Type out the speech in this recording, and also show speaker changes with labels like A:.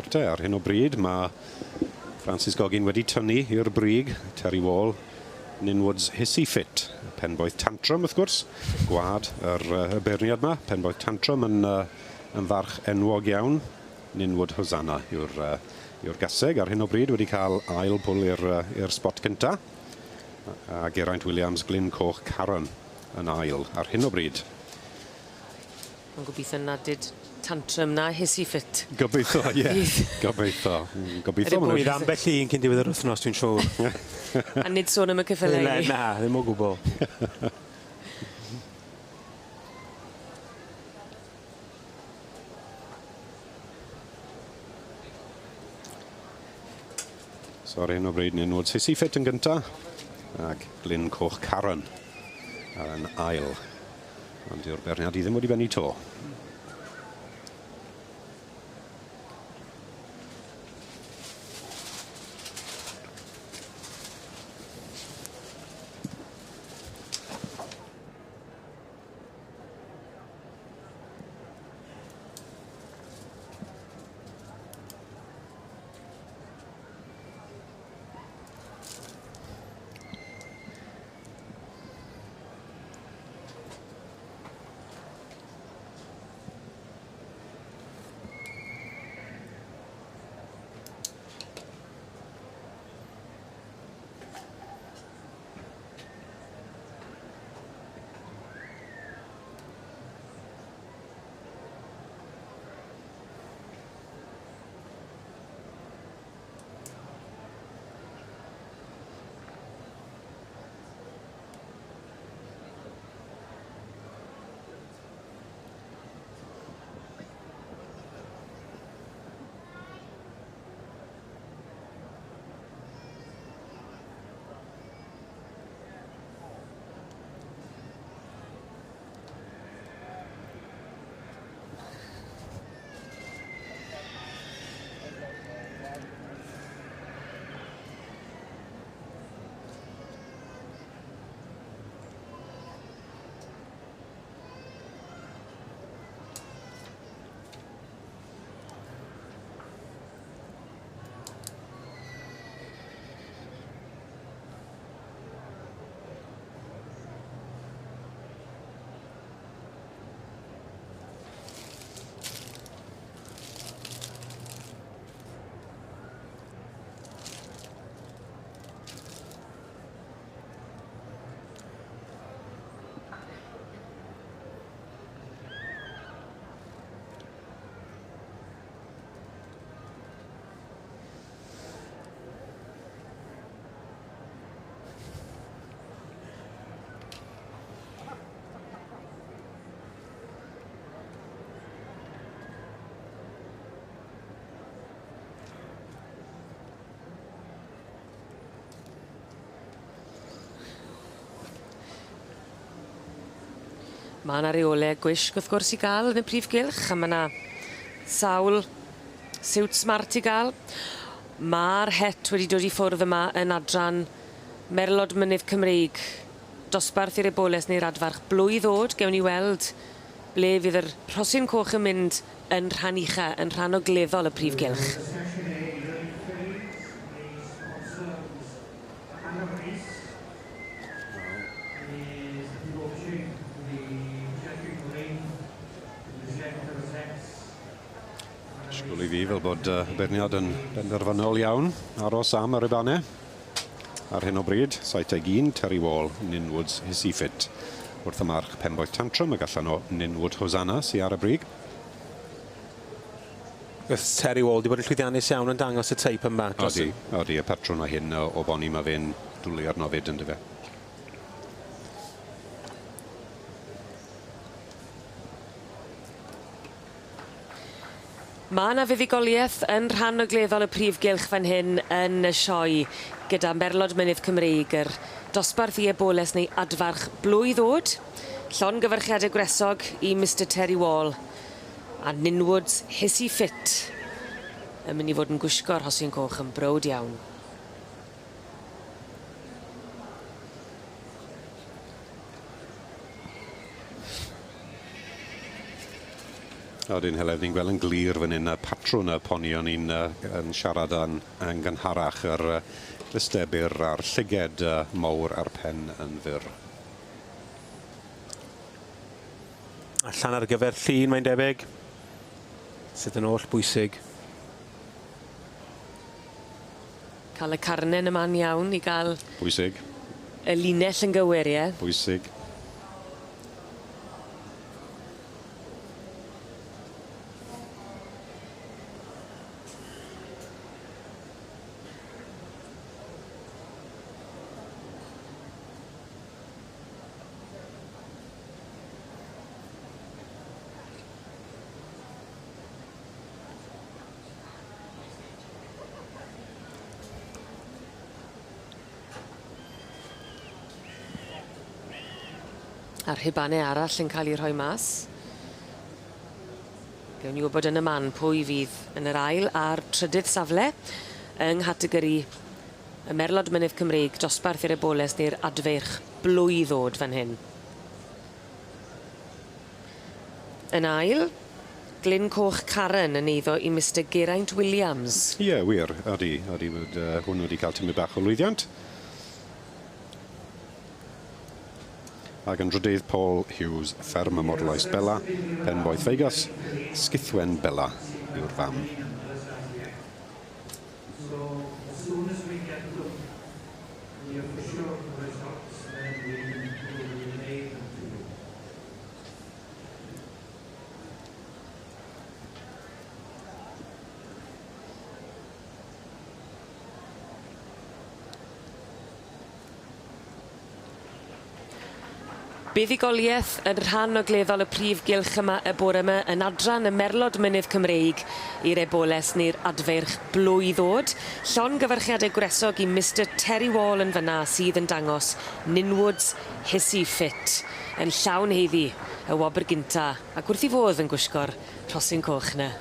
A: Nawr te, ar hyn o bryd mae Francis Goggin wedi tynnu i'r brig, Terry Wall, Ninwoods Hissy Fit, Penboeth Tantrum wrth gwrs, gwad yr, y beirniad yma, Penboeth Tantrum yn, yn farch enwog iawn, Ninwood Hosanna yw'r yw'r gaseg ar hyn o bryd wedi cael ail pwl i'r i'r spot cynta. A Geraint Williams, Glyn Coch Caron yn ail ar hyn o bryd.
B: Mae'n gobeithio nad did tantrum na hissy fit.
A: Gobeithio, ie. Gobeithio. Gobeithio.
C: Bydd ambell un cyn diwedd yr wythnos, dwi'n siŵr.
B: A nid sôn am y ceffylau.
C: Na, na, ddim o gwbl.
A: So ar hyn o bryd ni'n nod Sissy Fit yn gynta ac Glyn Coch Karen yn ail. Ond dyw'r beirniad i ddim wedi bennu to.
B: Ma' 'na reole gwisg wrth gwrs i ga'l yn y prif gylch a ma' 'na sawl siwt smart i ga'l. Ma'r het wedi dod i ffwrdd yma yn adran Merlod Mynydd Cymreig. Dosbarth i'r eboles neu'r adfarch blwydd o'd, gewn ni weld ble fydd yr rhosyn coch yn mynd yn rhan ucha, yn rhan ogleddol y prif gylch.
A: Disgwyl i fi fel bod y beirniad yn benderfynol iawn aros am y ribane. Ar hyn o bryd, 71, Terry Wall, Ninwoods, Hissy Fit. Wrth y march Penboeth Tantrum ag allan o Ninwood Hosanna sy ar y brig.
C: Wrth Terry Wall 'di bod yn llwyddiannus iawn yn dangos y teip yma dros
A: Odi, odi, y patrwn o hyn o, o boni ma' fe'n dwlu arno fyd yndyfe.
B: Ma' 'na fuddugolieth yn rhan ogleddol y prif gylch fan hyn yn y sioe gyda Merlod Mynydd Cymreig, yr dosbarth i eboles neu adfarch blwydd o'd. Llongyfarchiade gwresog i Mister Terry Wall a Ninwoods Hissy Fit yn mynd i fod yn gwisgo'r rhosyn coch yn browd iawn.
A: Odyn Heledd, ni'n gweld yn glir fan hyn y patrwn y poni o'n i'n yn siarad yn, yn gynharach, yr glystebur a'r llyged mawr a'r pen yn fyr.
C: Allan ar gyfer llun, mae'n debyg, sydd yn oll bwysig.
B: Cael y carnen yma'n iawn i gael...
A: Bwysig.
B: Y linell yn gywir, ie?
A: Bwysig.
B: A'r rhubanau arall yn cael eu rhoi mas. Gewn ni wybod yn y man pwy fydd yn yr ail a'r trydydd safle yng nghategori y Merlod Mynydd Cymreig, dosbarth i'r eboles neu'r adfeirch blwydd ddod fan hyn. Yn ail, Glyn Coch Karen yn eiddo i Mister Geraint Williams.
A: Ie, wir, ydy, ydy, bod hwn wedi cael tymed bach o lwyddiant. Ac yn drydydd, Paul Hughes, fferm y Morlais Bella, Penboeth Vegas, Sgithwen Bella yw'r fam.
B: Buddugoliaeth yn rhan ogleddol y prif gylch yma y bore yma yn adran y Merlod Mynydd Cymreig i'r eboles neu'r adfeirch blwydd ddod. Llongyfarchiadau gwresog i Mister Terry Wall yn fyna sydd yn dangos Ninwoods Hissy Fit yn llawn heiddi y wobr gynta ac wrth i fodd yn gwisgo'r rhosyn coch 'na.